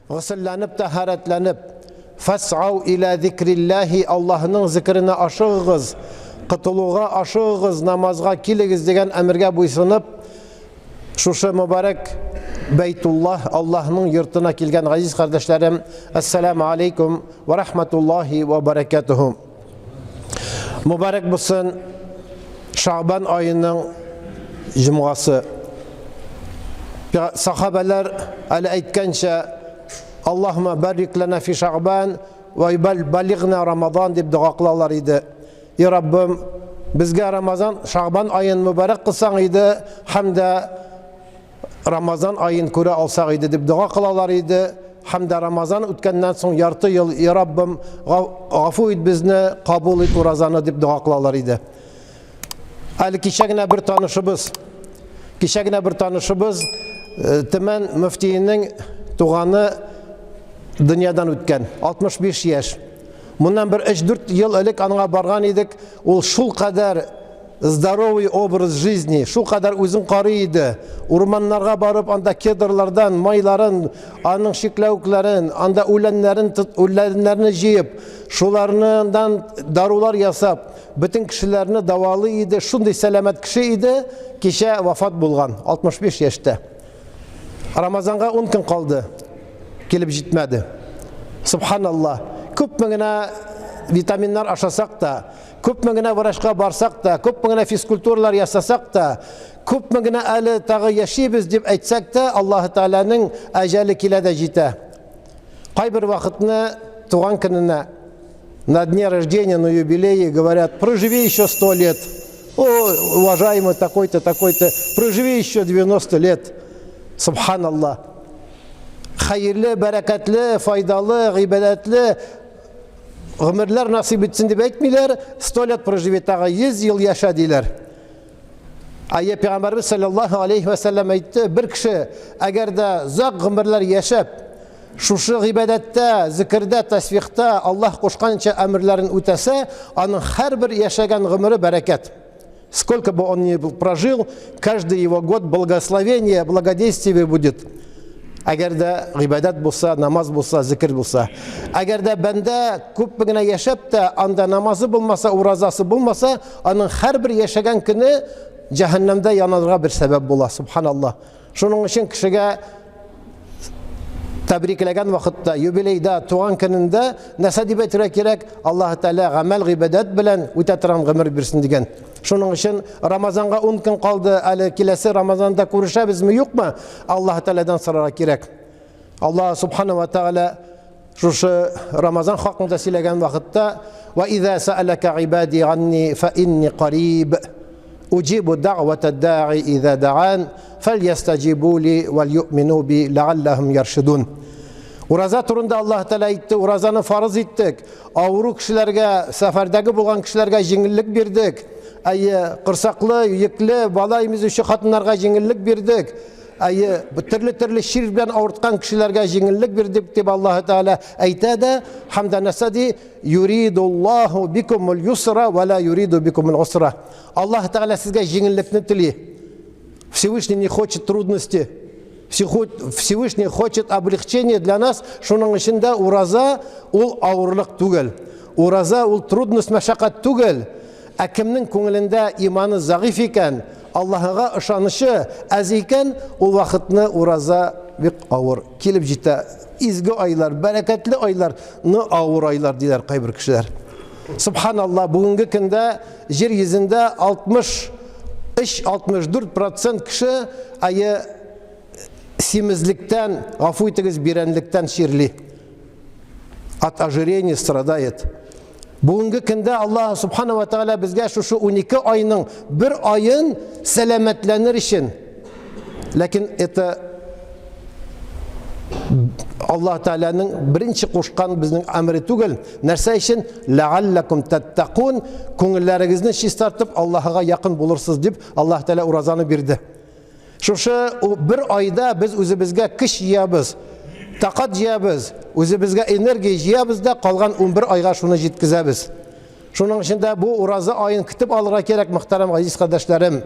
Госелләнеп, тәһарәтләнеп, Фәсгау илә зикрилләһи, Аллаһының зикренә ашыгыгыз, котылуга ашыгыгыз, намазга килегез дигән әмергә буйсынып, шушы мөбарәк Бәйтуллаһ, Аллаһның йортына килгән газиз кардәшләрем, әссәламу алейкум ва рахматуллаһи ва баракатуху. Мөбарәк булсын Шагбан аеның җомгасы. Сахабәләр әле әйткәнчә, Аллаһума барик лана фи Шагбан ва балигна Рамазан дип дога кылалар иде. И Раббым, безгә Рамазан, Шагбан аен мөбарәк кылсаң иде һәм дә Рамазан аен күрә алсак иде дип дога кылалар иде. Һәм дә Рамазан үткәннән соң ярты ел, И Раббым, гафу ит безне, кабул ит уразаны дип дога кылалар иде. Әле кичә генә бер танышыбыз, кичә генә бер танышыбыз э, Төмән мөфтиенең туганы дөньядан үткән, 65 яшь. Моннан бер 3-4 ел элек аңа барган идек, ул шул кадәр здоровый образ жизни, шул кадәр үзен карый иде. Урманнарга барып, анда кедрлардан майларын, аның чикләвекләрен, анда үләннәрен, үләннәрне җыеп, шулардан дарулар ясап, бөтен кешеләрне дәвалый иде. Шундый сәламәт кеше иде, кичә вафат булган, 65 яшьтә. Рамазанга 10 көн калды, килеп җитмәде. Субханаллах, күпме генә витаминнар ашасак та, күпме генә врачка барсак та, күпме генә физкультуралар ясасак та, күпме генә әле тагы яшибез дип әйтсәк тә, Аллаһы Тәгаләнең әҗәле килә дә җитә. Кайбер вакытны туган көненә на дне рождения, на юбилее говорят, проживи еще 100 лет. О, уважаемый такой-то, такой-то, проживи еще 90 лет. Субханаллах. Хәерле, бәрәкәтле, файдалы, гыйбадәтле гомерләр насыйп итсен дип әйтмиләр, 100 лет проживи, тагы 100 ел яшә диләр. Әйе, Пәйгамбәрбез саллаллаһу алейхи ва сәлләм әйтте, бер кеше әгәр дә озак гомерләр яшәп, шушы гыйбадәттә, зикердә, тәсбихтә Аллаһ кушканча әмерләрен үтәсә, аның һәрбер яшәгән гомере бәрәкәт. Сколько бы он ни прожил, каждый его год благословение, благодействие будет. Әгәр дә гыйбадәт булса, намаз булса, зикер булса. Әгәр дә бәндә күпме генә яшәп тә, анда намазы булмаса, уразасы булмаса, аның һәрбер яшәгән көне җәһәннәмдә янарга бер сәбәп була, субханаллаһ. Шуның өчен кешегә тәбрикләгән вакытта, юбилейда, туган көнендә нәрсә дип әйтергә кирәк? Аллаһ Тәгалә гамәл гыйбадәт белән үтә торган гомер бирсен дигән. Шуның өчен Рамазанга 10 көн калды, әле киләсе Рамазанда күрешәбезме, юкмы? Аллаһ Тәгаләдән сорарга кирәк. Аллаһ Субхана ва Тәгалә шушы Рамазан хакында сөйләгән вакытта: "Ва иза сәаләкә гыйбади анни фа инни кариб уҗибу дәгъвата даи иза даан фәльястаҗибу ли вәл юъмину би ләгалләһум яршидун". Ураза турында Аллаһ Тәгалә әйтте, уразаны фарыз иттек. Авыру кешеләргә, сәфәрдәге булган кешеләргә җиңеллек бирдек. Әйе, корсаклы, йөкле, бала имезүче хатыннарга җиңеллек бирдек. Әйе, төрле-төрле чир белән авырткан кешеләргә җиңеллек бирдек дип Аллаһ Тәгалә әйтә дә, һәм дә нәрсә ди? Юридуллаһу бикумул юсра ва ла юриду бикумул усра. Аллаһ Тәгалә сезгә җиңеллекне тели. Всевышний не хочет трудности. Всевышний хочет облегчения для нас. Шуның өчен дә ураза ул авырлык түгел. Ураза ул трудность, мәшәкать түгел. Ә кемнең күңелендә иманы зәгыйфь икән, Аллаһыга ышанычы әз икән, ул вакытны ураза бик авыр килеп җитә. Изге айлар, бәрәкәтле айлар, но авыр айлар диләр кайбер кешеләр. Субханалла, бүгенге көндә җир йөзендә 63-64% кеше ае симезлектән, гафу итегез, бирәнлектән чирли. От ожирения страдает. Бүгенге көндә Аллаһ Субхана ва Тааля безгә шушы 12 айның бер аен сәламәтләнер өчен. Ләкин это Аллаһ Тааляның беренче кушкан безнең әмере түгел. Нәрсә өчен? Ләаллакум таттакун, күңелләрегезне чистартып Аллаһыга якын булырсыз дип Аллаһ Тааля уразаны бирде. Шушы бер айда без үзебезгә көч җыябыз, такат җыябыз, үзебезгә энергия җыябыз да калган 11 айга шуны җиткезәбез. Шуның өчен дә бу ураза аен көтеп алырга кирәк, мөхтәрәм газиз кардәшләрем.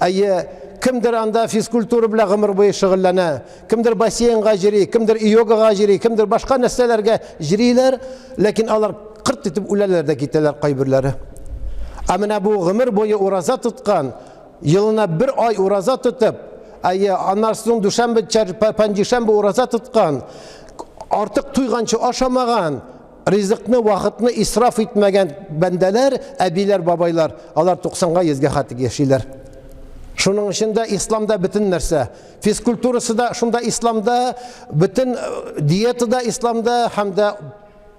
Әйе, Кемдер анда физкультура белән гомер буе шөгыльләнә, кемдер бассейнга йөри, кемдер йогага йөри, кемдер башка нәрсәләргә йөриләр, ләкин алар кырт итеп үләләр дә китәләр кайберләре. Ә менә бу гомер буе ураза тоткан, елына бер ай ураза тотып, әйе, аннан соң дүшәмбе, пәнҗешәмбе ураза тоткан, артык туйганчы ашамаган, Ризыкны, вакытны исраф итмәгән бәндәләр, әбиләр, бабайлар, алар 90-га, 100-гә хәтлек яшиләр. Шуның өчен дә исламда бөтен нәрсә. Физкультурасы да шунда исламда, бөтен э, диета да исламда һәм дә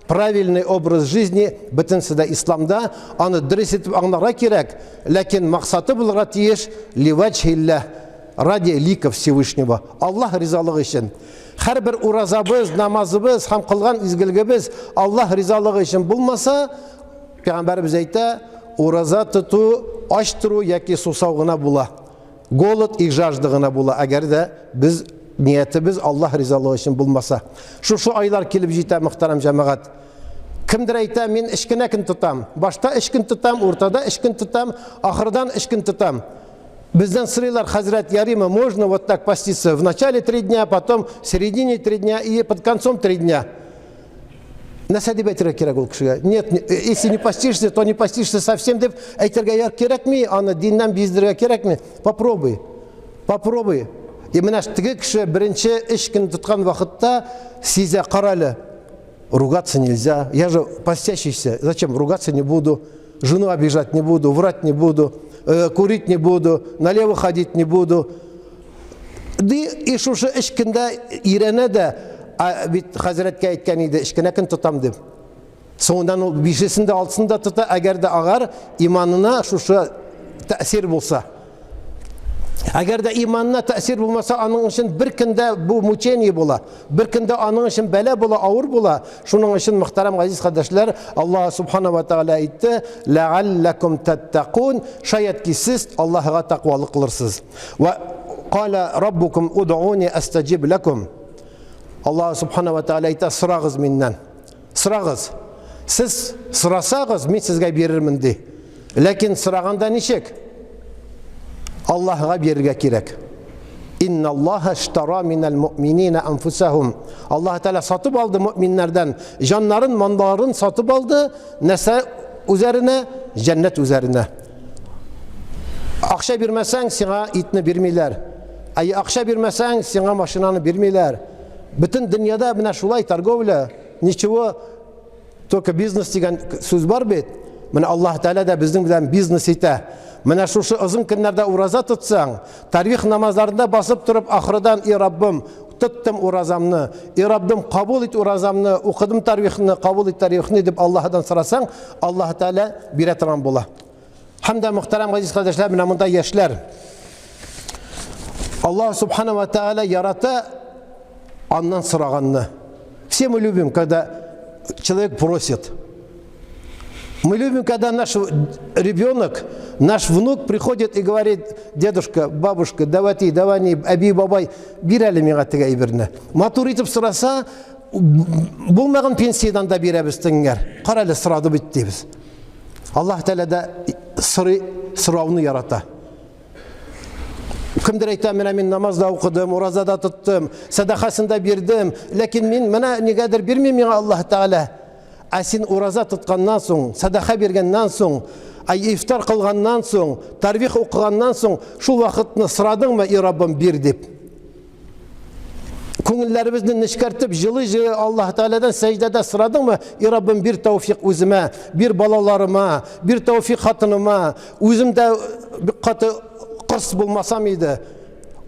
правильный образ жизни бөтенесе дә исламда. Аны дөрес итеп аңларга кирәк, ләкин максаты булырга тиеш ливаҗһилләһ, ради лика Всевышнего. Аллаһ ризалыгы өчен. Һәрбер уразабыз, намазыбыз һәм кылган изгелегебез Аллаһ ризалыгы өчен булмаса, пәйгамбәребез әйтә, ураза тоту ач тору яки сусау гына була. Голод и жажда гына була, әгәр дә без ниятебез Аллаһ ризалыгы өчен булмаса. Шушы айлар килеп җитә, мөхтәрәм җәмәгать. Кемдер әйтә, мин өч кенә көн тотам. Башта өч көн тотам, уртада өч көн тотам, ахырдан өч көн тотам. Бездән сорыйлар, хәзрәт, ярыймы, можно вот так поститься в начале три дня, потом в середине три дня и под концом три дня. Нәрсә дип әйтергә кирәк ул кешегә? Нет, если не постишься, то не постишься совсем дип әйтергә кирәкми, аны диннән биздерергә кирәкми. Попробуй. Попробуй. И менә теге кеше беренче өч көн тоткан вакытта сизә, кара әле, ругаться нельзя, я же постящийся, зачем, ругаться не буду. Жену обижать не буду, врать не буду, э, курить не буду, налево ходить не буду. Ди, и шушы өч көндә өйрәнә дә, а бит хәзрәткә әйткән иде, өч кенә көн тотам дип. Соңыннан ул бишесен дә, алтысын да тота, әгәр дә агар иманына шушы тәэсир булса. Әгәр дә иманына тәэсир булмаса, аның өчен бер көндә бу мучение була. Бер көндә аның өчен бәла була, авыр була. Шуның өчен мөхтәрәм газиз кардәшләр, Аллаһ субхана ва тааля әйтте: "Ләаллакум таттакун", шаять ки сез Аллаһыга тәкъвалы кылырсыз. Ва кала раббукум удуни астаҗиб лакум. Аллаһ субхана ва тааля әйтә: "Сорагыз миннән". Сорагыз. Сез сорасагыз, мин сезгә бирермен ди. Ләкин сораганда ничек? Аллаһга бирергә кирәк. Инналлаһа иштара минәл муъминина анфусахум. Аллаһ Тәгалә сатып алды мөэминнәрдән җаннарын, малларын сатып алды. Нәрсә үзәренә? Җәннәт үзәренә. Акча бирмәсәң, сиңа итне бирмиләр. Әй, акча бирмәсәң, сиңа машинаны бирмиләр. Бөтен дөньяда менә шулай торговля, ничего, только бизнес дигән сүз бар бит. Менә Аллаһ Тәгалә дә безнең белән бизнес итә. Менә шушы озын көннәрдә ураза тотсаң, тарвих намазларында басып торып, ахырдан, и Раббым, тоттым уразамны, и Раббым, кабул ит уразамны, укыдым тарвихны, кабул ит тарвихны дип Аллаһдан сорасаң, Аллаһ Тәгалә бирә торган була. Һәм дә мөхтәрәм газиз кардәшләр, менә монда яшьләр. Аллаһ Субхана ва Тааля ярата аннан сораганны. Все мы любим, когда человек просит. Мы любим, когда наш ребенок, наш внук приходит и говорит, дедушка, бабушка, давайте, давай, әби, бабай, бир әле миңа теге әйберне. Матур итеп сораса, булмаган пенсиядан да бирәбез теңгәр. Кара әле сорады бит дибез. Аллаһ Тәгалә дә сорый, сорауны ярата. Кемдер әйтә, менә мин намаз да укыдым, ураза да тоттым, сәдакасын да бирдем, ләкин мин менә нигәдер бирми миңа Аллаһ Тәгалә. Ә син ураза тотканнан соң, сәдака биргәннән соң, ай ифтар кылганнан соң, тарвих укыганнан соң, шул вакытны сорадыңмы, и Раббым, бир дип? Күңелләребезне нечкәртеп, җылы-җылы Аллаһ Тәгаләдән сәҗдәдә сорадыңмы? И Раббым, бир тәүфик үземә, бир балаларыма, бир тәүфик хатыныма. Үзем дә бик каты кырс булмасам иде.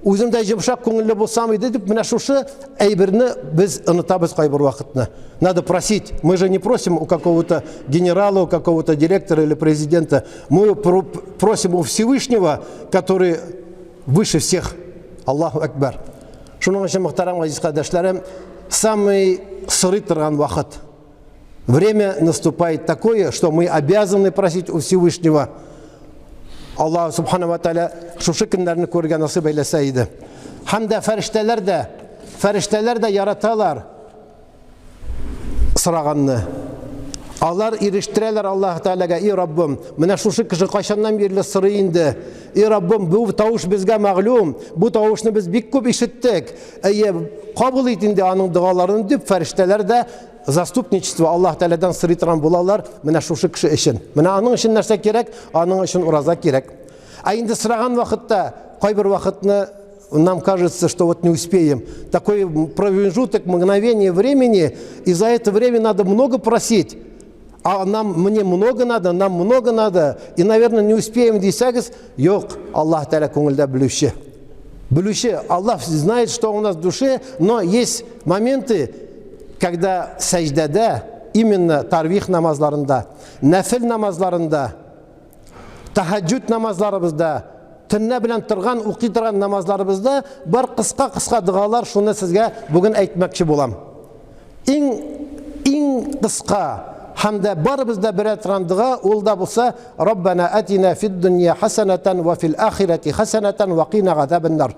Үзем дә йомшак күңелле булсам иде дип менә шушы әйберне без онытабыз кайбер вакытны. Надо просить. Мы же не просим у какого-то генерала, у какого-то директора или президента. Мы просим у Всевышнего, который выше всех. Аллаһу Акбар. Шуның өчен, мөхтәрәм газиз кардәшләрем, самый сорый торган вакыт. Время наступает такое, что мы обязаны просить у Всевышнего. Аллаһ Субхана ва Тааля шушы көннәрне күрергә насыйп әйләсә иде. Һәм дә фәрештәләр дә, фәрештәләр дә яраталар сораганны. Алар ирештерәләр Аллаһ Тәгаләгә, И Раббым, менә шушы кеше кайчаннан бирле сорый инде. И Раббым, бу тавыш безгә мәгълүм, бу тавышны без бик күп ишеттек. Әйе, кабул ит инде аның догаларын дип, фәрештәләр дә заступничество Аллаһ Тәгаләдән сорый торган булалар менә шушы кеше өчен. Менә аның өчен нәрсә кирәк? Аның өчен ураза кирәк. Ә инде сораган вакытта, кайбер вакытны нам кажется, что вот не успеем. Такой промежуток, мгновение времени, и за это время надо много просить. А нам, мне много надо, нам много надо, и, наверное, не успеем дисәгез, юк, Аллаһ Тәгалә күңелдә белүче. Белүче, Аллаһ знает, что у нас в душе, но есть моменты, когда сәҗдәдә, именно тарвих намазларында, нәфел намазларында, Тәһәҗҗүд намазларыбызда, төнлә белән торган, укый торган намазларыбызда бар кыска-кыска догалар, шуны сезгә бүген әйтмәкче булам. Иң иң кыска һәм дә барыбыз да белә торган дога, ул да булса Раббана атина фид дөнья хасанатан ва фил ахирати хасанатан ва кина газабаннар.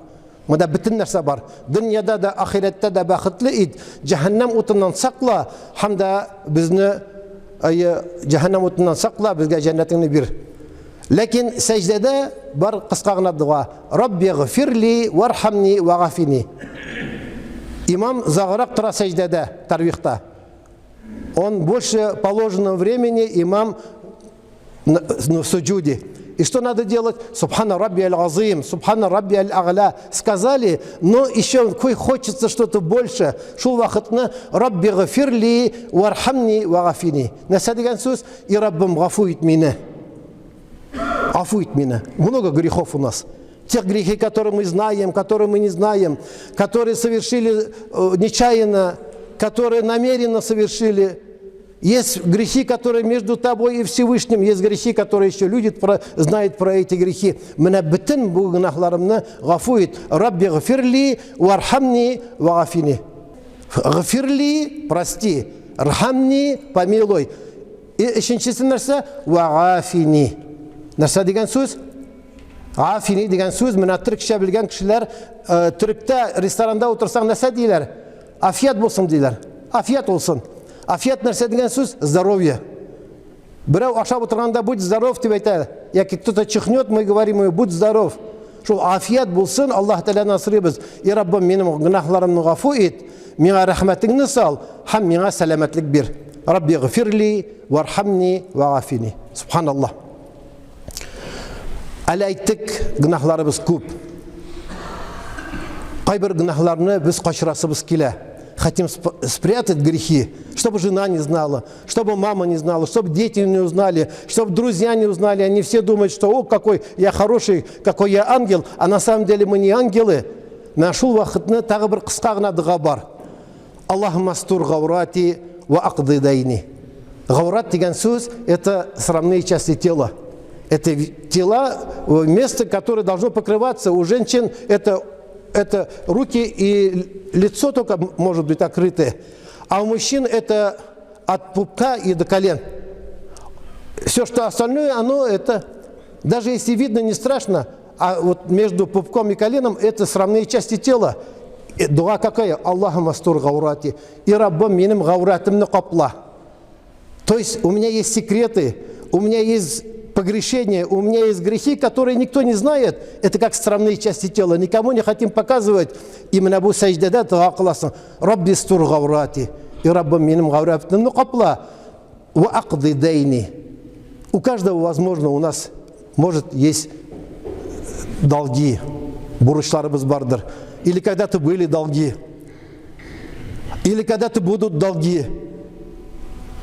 Монда бөтен нәрсә бар. Дөньяда да, ахирәттә дә бәхетле ит, җәһәннәм утыннан сакла һәм дә безне әйе, җәһәннәм утыннан сакла, безгә җәннәтеңне бир. Ләкин сәҗдәдә бар кыска гына дога. Рабби гфирли вархамни вагафини. Имам загырак тора сәҗдәдә, тарвихта. Он больше положенного времени имам в суджуде. И что надо делать? Субхана Рабби аль-Азим, Субхана Рабби аль-Агля. Сказали, но еще хочется что-то больше. Шул вакытны Рабби гфирли вархамни вагафини. Нәрсә дигән сүз? И Раббым, гафу ит мине. Гафу ит мине. Много грехов у нас. Тех грехи, которые мы знаем, которые мы не знаем, которые совершили нечаянно, которые намеренно совершили. Есть грехи, которые между тобой и Всевышним, есть грехи, которые еще люди про, знают про эти грехи. Менә бөтен бу гөнаһларымны гафу ит. Рабби гфирли вархамни вагафини. Гфирли, прости. Рхамни, помилуй. И өченчесе нәрсә? Вагафини. Нәрсә дигән сүз? Афини дигән сүз, менә төркчә белгән кешеләр, э, төректә ресторанда утырсаң нәрсә диләр? Афият булсын диләр. Афият булсын. Афият нәрсә дигән сүз? Здоровье. Берәү ашап утырганда будь здоров дип әйтә. Яки кто-то чихнет, мы говорим ему будь здоров. Шул афият булсын, Аллаһ Тәгаләдән сорыйбыз. И Раббым, минем гөнаһларымны гафу ит, миңа рәхмәтеңне сал һәм миңа сәламәтлек бир. Рабби гфирли вархамни вагафини. Субханаллаһ. Әле әйттек, гөнаһларыбыз күп. Кайбер гөнаһларны без качырасыбыз килә. Хотим спрятать грехи, чтобы жена не знала, чтобы мама не знала, чтобы дети не узнали, чтобы друзья не узнали. Они все думают, что о, какой я хороший, какой я ангел, а на самом деле мы не ангелы. Менә шул вакытны тагы бер кыска гына дога бар. Аллаһумма астур гаурати ва акды дайни. Гаурат дигән сүз это срамные части тела. Это тела, место, которое должно покрываться. У женщин это, это руки и лицо только может быть открыты. А у мужчин это от пупка и до колен. Все, что остальное, оно это, даже если видно, не страшно, а вот между пупком и коленом это срамные части тела. Дога какая? Аллахумма астур гаурати. И Раббым минем гауратымны капла. То есть у меня есть секреты, у меня есть погрешения, у меня есть грехи, которые никто не знает. Это как срамные части тела. Никому не хотим показывать. И менә бу сәҗдәдә дога кыласың. Рабби астур гаурати. И Раббым минем гауратымны капла. Ва акды дайни. У каждого, возможно, у нас, может, есть долги. Бурычларыбыз бардыр. Или когда-то были долги. Или когда-то будут долги.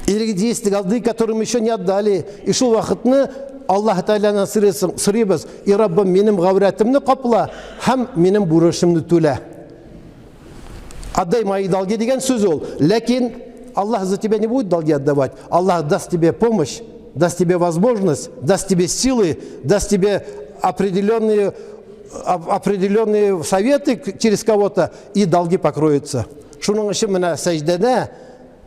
Или есть долги, которые мы еще не отдали. И шул вакытны Аллаһ Тәгаләдән сорыйбыз. И Раббым, минем гаурәтемне капла һәм минем бурычымны түлә. Отдай мои долги дигән сүз ул. Ләкин Аллаһ за тебя не будет долги отдавать. Аллаһ даст тебе помощь, даст тебе возможность, даст тебе силы, даст тебе определенные, определенные советы через кого-то, и долги покроются. Шуның өчен менә сәҗдәдә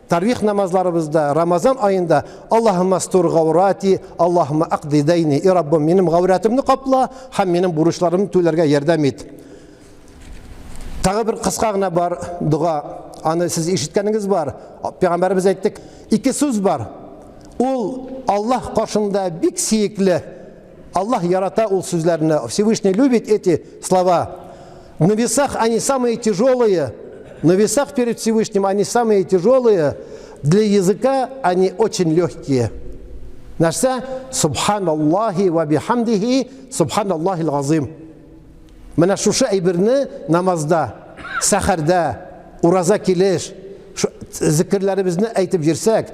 тарвих намазларыбызда, Рамазан аенда Аллаһумма астур гаурати, Аллаһумма акди дайни, и Раббым, минем гаурәтемне капла һәм минем бурычларымны түләргә ярдәм ит. Тагы бер кыска гына бар дога. Аны сез ишеткәнегез бар. Пәйгамбәребез әйтте, ике сүз бар. Ул Аллаһ каршында бик сөекле. Аллаһ ярата ул сүзләрне. Всевышний любит эти слова. На весах они самые тяжелые. На весах перед Всевышним они самые тяжелые. Для языка они очень легкие. Нәрсә? Субханаллахи ва бихамдихи, субханаллахи газим. Менә шушы әйберне намазда, сәхәрдә, ураза килеш, зикерләребезне әйтеп йөрсәк,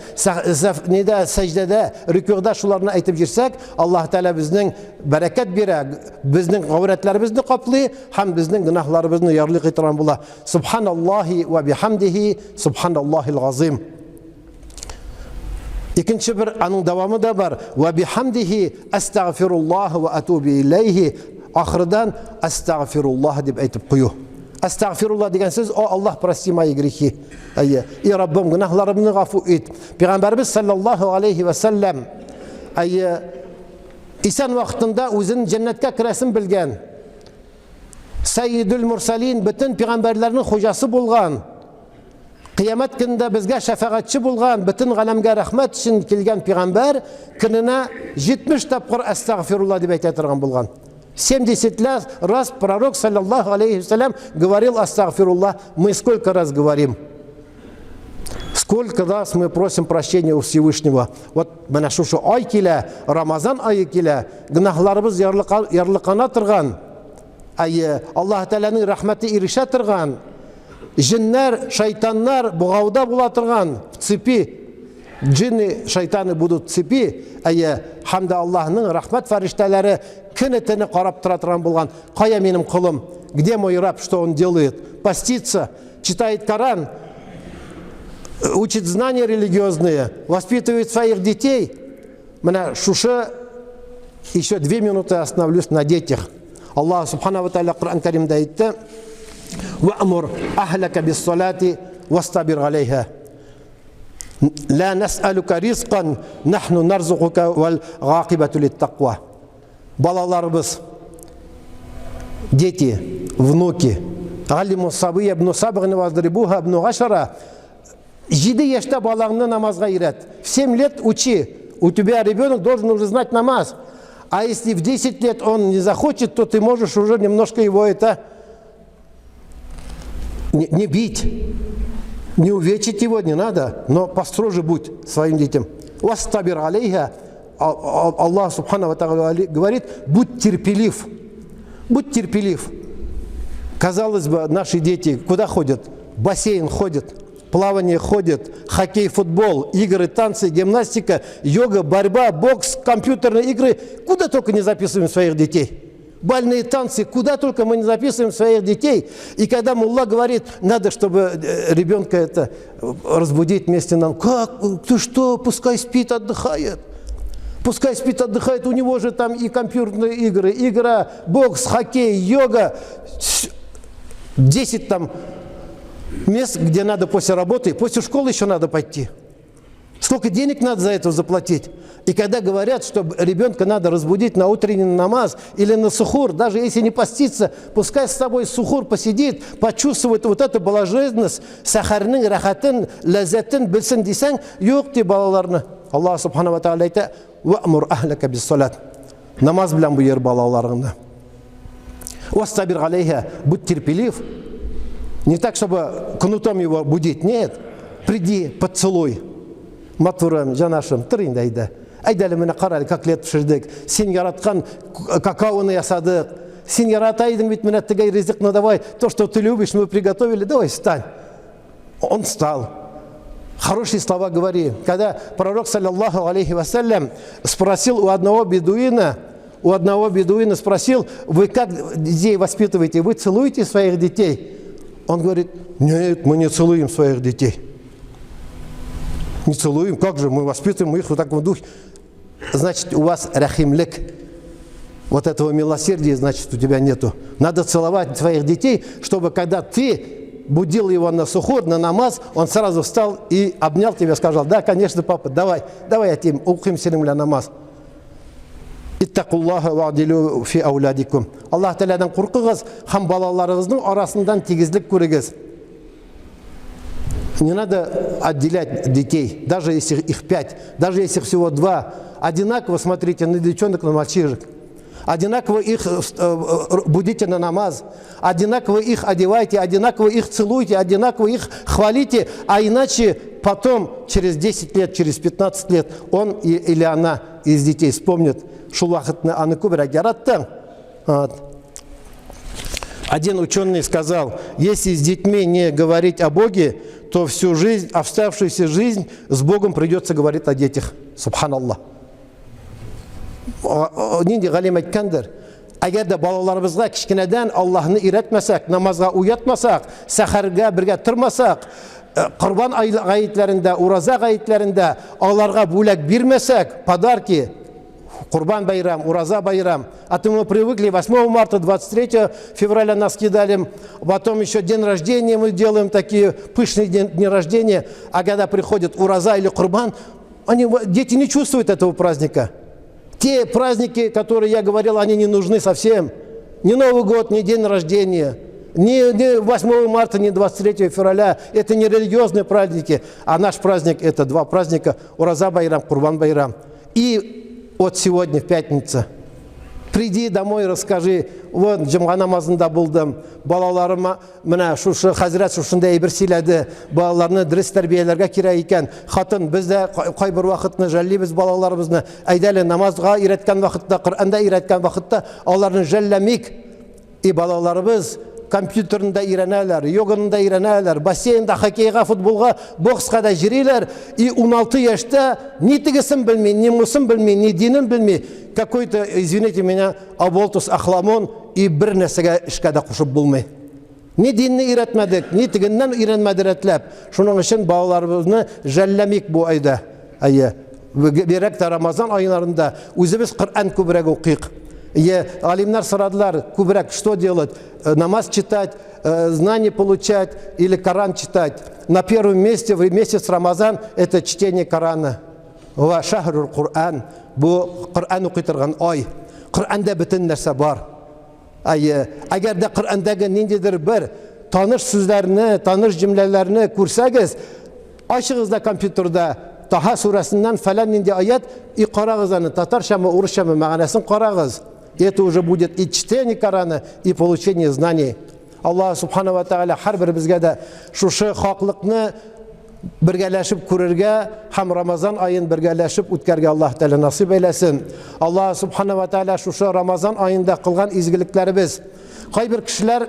нидә, сәҗдәдә, рөкүгъдә шуларны әйтеп йөрсәк, Аллаһ Тәгалә безнең бәрәкәт бирә, безнең гаурәтләребезне каплый һәм безнең гөнаһларыбызны ярлыкый торган була. Субханаллаһи ва бихамдихи, субханаллаһил газим. Икенче бер аның дәвамы да бар. Ва бихамдихи астагфируллаһ ва атубу илейхи. Ахырдан астагфируллаһ дип әйтеп кую. Астагфируллаһ дигән сүз, о Аллаһ, прости мои грехи. Әйе, и Раббым, гөнаһларымны гафу ит. Пәйгамбәрбез саллаллаһу алейхи ва саллям әйе, исән вакытында үзен җәннәткә керәсен белгән. Сәйидул Мурсалин бөтен пәйгамбәрләрнең хуҗасы булган. Кыямәт көнендә безгә шәфәгатьче булган, бөтен галәмгә рәхмәт өчен килгән пәйгамбәр көненә 70 тапкыр әстәгъфирулла дип әйтә торган булган. 70 раз пророк, саллаллаху алейхи вассалям, говорил астагфируллах. Мы сколько раз говорим? Сколько раз мы просим прощения у Всевышнего? Вот менә шушы ай килә, Рамазан ае килә, гөнаһларыбыз ярлыкана торган, Әйе, Аллаһ Тәгаләнең рәхмәте ирешә торган, җеннәр, шайтаннар богауда була торган, в цепи, джинны, шайтаны будут в цепи, әйе, һәм дә Аллаһның рәхмәт фәрештәләре көне-төне карап тора торган булган. Кая минем колым? Где мой раб, что он делает? Постится, читает Коран, учит знания религиозные, воспитывает своих детей. Менә шушы еще две минуты остановлюсь на детях. Аллаһ Субхана ва Тааля Коръән Кәримдә әйтте: "Ва'мур ахлака бис-салати вастабир алейха. Ла нас'алука ризкан, нахну нарзукука вал гакибату литтаква." Балаларыбыз, дети, внуки, Галлиму сабыя ибн сабгын вадрибуха ибн гашара. Җиде яшьтә балаңны намазга өйрәт. В 7 лет учи. У тебя ребенок должен уже знать намаз. А если в 10 лет он не захочет, то ты можешь уже немножко его это не, не бить, не увечить его не надо, но построже будь своим детям. Вастабир алейха, а, а, Аллах Субхану говорит, будь терпелив. Будь терпелив. Казалось бы, наши дети куда ходят? В бассейн ходят, плавание ходят, хоккей, футбол, игры, танцы, гимнастика, йога, борьба, бокс, компьютерные игры. Куда только не записываем своих детей. Бальные танцы, куда только мы не записываем своих детей. И когда мулла говорит, надо, чтобы ребенка это разбудить вместе нам. Как? Ты что? Пускай спит, отдыхает. Пускай спит, отдыхает, у него же там и компьютерные игры, игра, бокс, хоккей, йога. 10 там мест, где надо после работы, после школы еще надо пойти. Сколько денег надо за это заплатить? И когда говорят, что ребенка надо разбудить на утренний намаз или на сухур, даже если не поститься, пускай с тобой сухур посидит, почувствует вот эту блаженность, сәхәрнең рәхәтен, ләззәтен белсен дисәң, юк ди балаларны. Аллаһ субхана ва тааля әйтә: "Ва'мур ахлака бис-салат." Намаз белән боер балаларыңны. Вастабир алейха, будь терпелив. Не так, чтобы кнутом его будить, нет. Приди, поцелуй. Матурым, җанашым, тор инде әйдә. Әйдә әле менә кара әле, котлет пешердек. Син яраткан какаоны ясадык. Син ярата идең бит менә теге ризыкны давай. То, что ты любишь, мы приготовили. Давай, встань. Он встал. Хорошие слова говори. Когда пророк, саллаллаху алейхи вассалям, спросил у одного бедуина, у одного бедуина спросил, вы как детей воспитываете? Вы целуете своих детей? Он говорит, нет, мы не целуем своих детей. Не целуем, как же, мы воспитываем их в таком духе. Значит, у вас рәхимлек. Вот этого милосердия, значит, у тебя нету. Надо целовать своих детей, чтобы когда ты будил его на сухур, на намаз, он сразу встал и обнял тебя, сказал, да, конечно, папа, давай, давай я тебе укыйм синең белән намаз. Иттакуллаха ва'дилу фи ауладикум. Аллаһ Тәгаләдән куркыгыз һәм балаларыгызның арасыннан тигезлек күрегез. Не надо отделять детей, даже если их пять, даже если их всего два. Одинаково смотрите на девчонок, на мальчишек. Одинаково их будите на намаз, одинаково их одевайте, одинаково их целуйте, одинаково их хвалите, а иначе потом, через 10 лет, через 15 лет, он или она из детей вспомнит, шул вакытны аны күбрәк яраттың. Вот. Один ученый сказал: если с детьми не говорить о Боге, то всю жизнь, оставшуюся жизнь с Богом придется говорить о детях. Субханаллах. Нинди галим әйткәндер: әгәр дә балаларыбызга кечкенәдән Аллаһны өйрәтмәсәк, намазга уятмасак, сәхәргә бергә тормасак, Корбан гаетләрендә, ураза гаетләрендә аларга бүләк бирмәсәк, подарки, Курбан Байрам, Ураза Байрам. А то мы привыкли 8 марта, 23 февраля нас кидали, потом еще день рождения мы делаем, такие пышные дни рождения, а когда приходит Ураза или Курбан, они, дети не чувствуют этого праздника. Те праздники, которые я говорил, они не нужны совсем. Ни Новый год, ни день рождения, ни 8 марта, ни 23 февраля. Это не религиозные праздники, а наш праздник – это два праздника – Ураза Байрам, Курбан Байрам. И вот сегодня, в пятница, приди домой, расскажи: вот җомга намазында булдым, балаларыма менә шушы хәзрәт шушындай әйбер сөйләде, балаларны дөрес тәрбияләргә кирәк икән. Хатын, без дә кайбер вакытны жәллибез балаларыбызны, әйдә әле, намазга өйрәткән вакытта, Коръәндә өйрәткән вакытта аларны жәлләмик. И балаларыбыз компьютерында өйрәнәләр, йоганы да өйрәнәләр, бассейнда хоккейга, футболга, бокска да йөриләр. И 16 яшьтә ни тегесен белми, ни монысын белми, ни динен белми. Какой-то, извините меня, оболтус охламон, и бер нәрсәгә эшкә дә кушып булмый. Ни динне өйрәтмәдек, ни тегеннән өйрәнмәде рәтләп. Шуның өчен балаларыбызны жәлләмик бу айда. Әйе. Бигрәк тә Рамазан айларында үзебез Коръән күбрәк укыйк. Е, галимнәр сорадылар, күбрәк что делать? Намаз читать, знания получать или Коран читать? На первом месте в месяц Рамазан это чтение Корана. Ва шахрул Коран. Бу Коръән укый торган ай. Коръәндә бөтен нәрсә бар. Әйе, әгәр дә Коръәндәге ниндидер бер таныш сүзләрне, таныш җөмләләрне күрсәгез, ачыгыз да компьютерда Таһа сүрәсеннән фәлән нинди аят и карагыз аны, татарчамы, урысчамы, мәгънәсен карагыз. И это уже будет и чтение Корана, и получение знаний. Аллаһ Субхана ва Тааля һәрберебезгә дә шушы хаклыкны бергәләшеп күрергә һәм Рамазан аен бергәләшеп үткәргә Аллаһ Тәгалә насыйп әйләсен. Аллаһ Субхана ва Тәгалә шушы Рамазан аенда кылган изгелекләребез. Кайбер кешеләр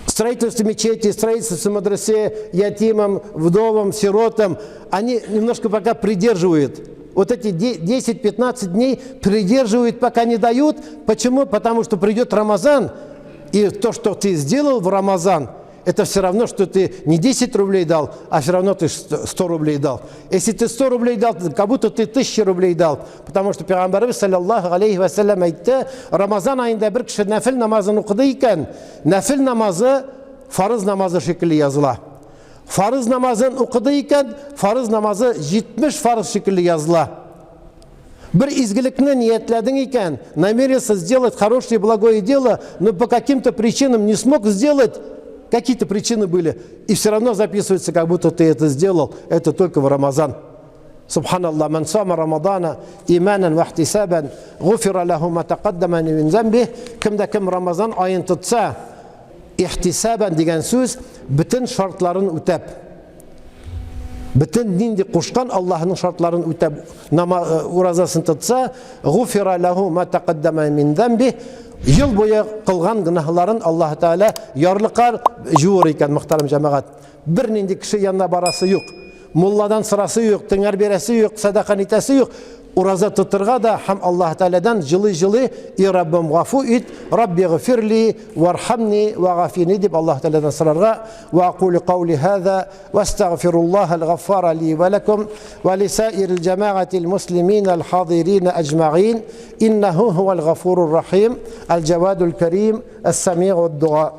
строительство мечети, строительство мадресе, ятимам, вдовам, сиротам, они немножко пока придерживают. Вот эти 10-15 дней придерживают, пока не дают. Почему? Потому что придет Рамазан, и то, что ты сделал в Рамазан, это все равно, что ты не 10 рублей дал, а все равно ты 100 рублей дал. Если ты 100 рублей дал, как будто ты 1000 рублей дал. Потому что Пәйгамбәребез саллаллаһу алейхи ва сәлләм әйтте, Рамазан аенда бер кеше нәфил намазын укыды икән, нәфил намазы фарыз намазы шикелле языла. Фарыз намазын укыды икән, фарыз намазы 70 фарыз шикелле языла. Бер изгелекне ниятләдең икән, намерился сделать хорошее благое дело, но по каким-то причинам не смог сделать, какие-то причины были, и все равно записывается, как будто ты это сделал, это только в Рамазан. Субханаллах, ман сама Рамадана иманан ва ихтисабан, гуфира лаху ма тақаддама мин замбих, кемдә кем Рамазан аен тотса, ихтисабан дигән сүз, бөтен шартларын үтәп, бөтен нинди кушкан Аллаһның шартларын үтәп, уразасын тотса, гуфира лаху ма тақаддама мин замбих, ел буе кылган гөнаһларын Аллаһ Тәгалә ярлыкар, җуыр икән, мөхтәрәм җәмәгать. Бер нинди кеше янына барасы юк. Мулладан сорасы юк, тиңгәр бирәсе юк, садака нитәсе юк. Ураза тотырга да һәм Аллаһ Тәгаләдән җылый-җылый, и Раббым, гафу ит, Рабби гфирли, вархамни, вагафини дип Аллаһ Тәгаләдән сорарга. Ва акулю каули хаза, вастагфируллаһ аль-гаффара ли ва лакум, ва лисаирил джамаатил муслимин аль-хадирин аджмаин, иннаху хуал гафурур рахим, аль-джавадул карим, ас-сами'уд дуа.